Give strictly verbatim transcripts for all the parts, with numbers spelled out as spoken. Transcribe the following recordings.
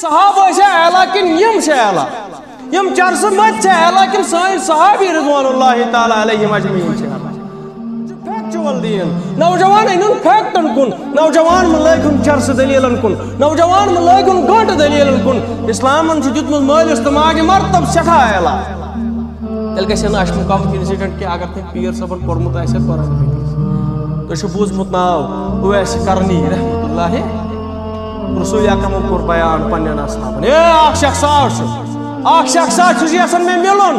صحابہٕ ٲسیا اعلیٰ کِنہٕ یِم چھِ اعلیٰ؟ یِم چرسہٕ مٔتۍ چھِ اعلیٰ کِنہٕ سٲنۍ صحابی رضوان اللہ تعالیٰ علیہم اجمعین چھِ اعلیٰ؟ چھُ فیکچوَل دیٖن۔ نوجوان أنِن فیکٹن کُن، نوجوان مہٕ لٲگِن چرسہٕ دٔلیٖلن کُن، نوجوان مہٕ لٲگِن گٲنٹہٕ دٔلیٖلن کُن۔ اسلامن چھُ دیُتمُت مٲلِس تہٕ ماجہِ مرتب سٮ۪ٹھاہ اعلیٰ۔ تیٚلہِ گژھِ نہٕ اَسہِ مُقامُک انسیڈنٹ کینٛہہ اگر تۄہہِ پیٖر صٲبن پوٚرمُت آسہِ قرآن حدیٖث۔ تۄہہِ چھُو بوٗزمُت ناو اویس قرنی رحمتہ اللہ؟ رسول اکرمن کوٚر بیان پننٮ۪ن اصحابن، اے اکھ شخصا چھُ، اکھ شخصا چھُ یژھان مےٚ مِلُن،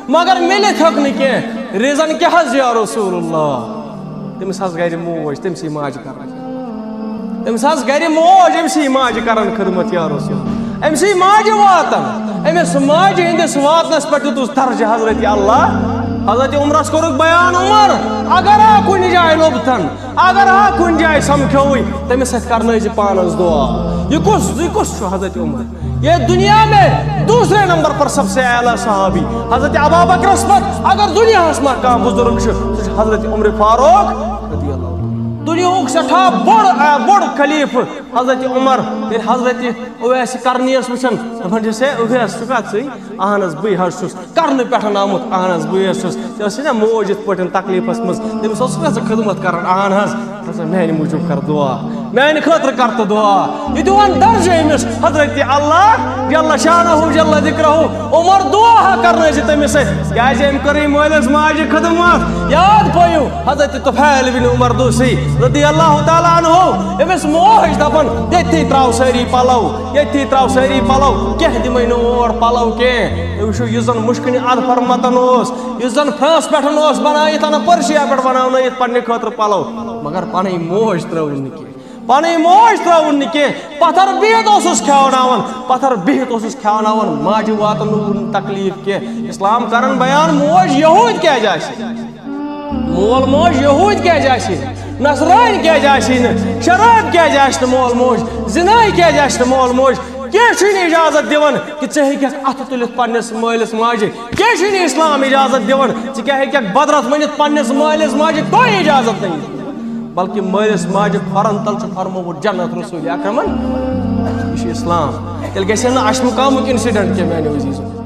مگر مِلِتھ ہیوٚک نہٕ کینٛہہ۔ ریٖزن کیٛاہ حظ یا رسول اللہ؟ تٔمِس حظ گرِ موج، تٔمۍ سٕے ماجہِ کران۔ تٔمِس حظ گرِ موج، أمۍ سٕے ماجہِ کران خدمت یا رسول۔ أمۍ سٕے ماجہِ واتان، أمِس ماجہِ ہٕنٛدِس واتنس پٮ۪ٹھ دیُتُس درجہٕ حضرت اللہ۔ حضرت عمرس کوٚرُکھ بیان، عمر، اگر آ کُنہِ جایہِ لوٚبتھن، اگر آ کُنہِ جایہِ سمکھیوٕے، تٔمِس سۭتۍ کرنٲوزِ پانس دعا۔ یہِ کُس، یہِ کُس چھُ حضرت عمر؟ یہ دنیا میں دوسرے نمبر پر سب سے اعلیٰ صحابی حضرت ابا بکرس پتہٕ اگر دنیاہس منٛز کانٛہہ بزرگ چھُ، سُہ چھُ حضرت عمر فاروق رضی اللہ عنہ۔ دنیاہُک سٮ۪ٹھاہ بوٚڑ، آ، بوٚڑ خلیفہٕ حضرت عمر۔ ییٚلہِ حضرت اویس قرنیس وٕچھان، دپان چھِس، ہے اویس، ژٕ کتھ ژٕے؟ اہن حظ، بٕے حظ چھُس۔ کرنہٕ پٮ۪ٹھ آمُت، اہن حظ، بٕے حظ چھُس۔ ژےٚ ٲسٕے نا موج یِتھ پٲٹھۍ تکلیٖفس منٛز، تٔمِس اوس سُہ ژےٚ خدمت کران، اہن حظ۔ دَپان، میانہِ موٗجوٗب کر دُعا، میانہِ خٲطرٕ کر تہٕ دُعا۔ یہِ دِوان درجہٕ أمِس حضرت اللہ جل شانہ جل ذکرہ، عمر دُعا ہا کرنٲوزِ تٔمِس سۭتۍ، کیازِ أمۍ کٔرٕے مٲلِس ماجہِ خدمت۔ یاد پٲیِو حضرت طفیل بن عمر دوسی رضی اللہ تعالیٰ عنہ، أمِس موج دپان، ییٚتھی تراو سٲری پلو، ییٚتھی تراو سٲری پلو، کینٛہہ دِمے نہٕ اور پلو کینٛہہ۔ تُہۍ وٕچھِو، یُس زن مُشکِنہِ اظفر متن اوس، یُس زن فرانس پٮ۪ٹھ اوس بنٲیِتھ انان پرشیا پٮ۪ٹھ بناونٲیِتھ پننہِ خٲطرٕ پلو، مگر پنٕنۍ موج ترٲوٕن نہٕ کینٛہہ، پنٕنۍ موج ترٲوٕن نہٕ کینٛہہ۔ پتھر بِہِتھ اوسُس کھیاوناوان، پتھر بِہِتھ اوسُس کھیاوناوان، ماجہِ واتنووُن نہٕ تکلیٖف کینٛہہ۔ اسلام کران بیان، موج یہوٗد کیازِ آسہِ؟ مول موج یہوٗد کیازِ آسہِ؟ نصرٲنۍ کیازِ آسہِ نہٕ؟ شراب کیازِ آسہِ نہٕ مول موج؟ زِناے کیازِ آسہِ نہٕ مول موج؟ کینٛہہ چھُے نہٕ اجازت دِوان کہِ ژٕ ہیٚککھ اَتھٕ تُلِتھ پننِس مٲلِس ماجہِ۔ کینٛہہ چھُے نہٕ اسلام اجازت دِوان، ژٕ کیٛاہ ہیٚککھ بدرس ؤنِتھ پننِس مٲلِس ماجہِ؟ کٕہٕنۍ اجازت نہٕ۔ بلکہِ مٲلِس ماجہِ کھۄرن تل چھُ فرمومُت جنت رسول اکرمن۔ یہِ چھُ اسلام۔ تیٚلہِ گژھِ ہے نہٕ اَسہِ مُقامُک انسیڈنٹ کینٛہہ، میانیو عزیزو۔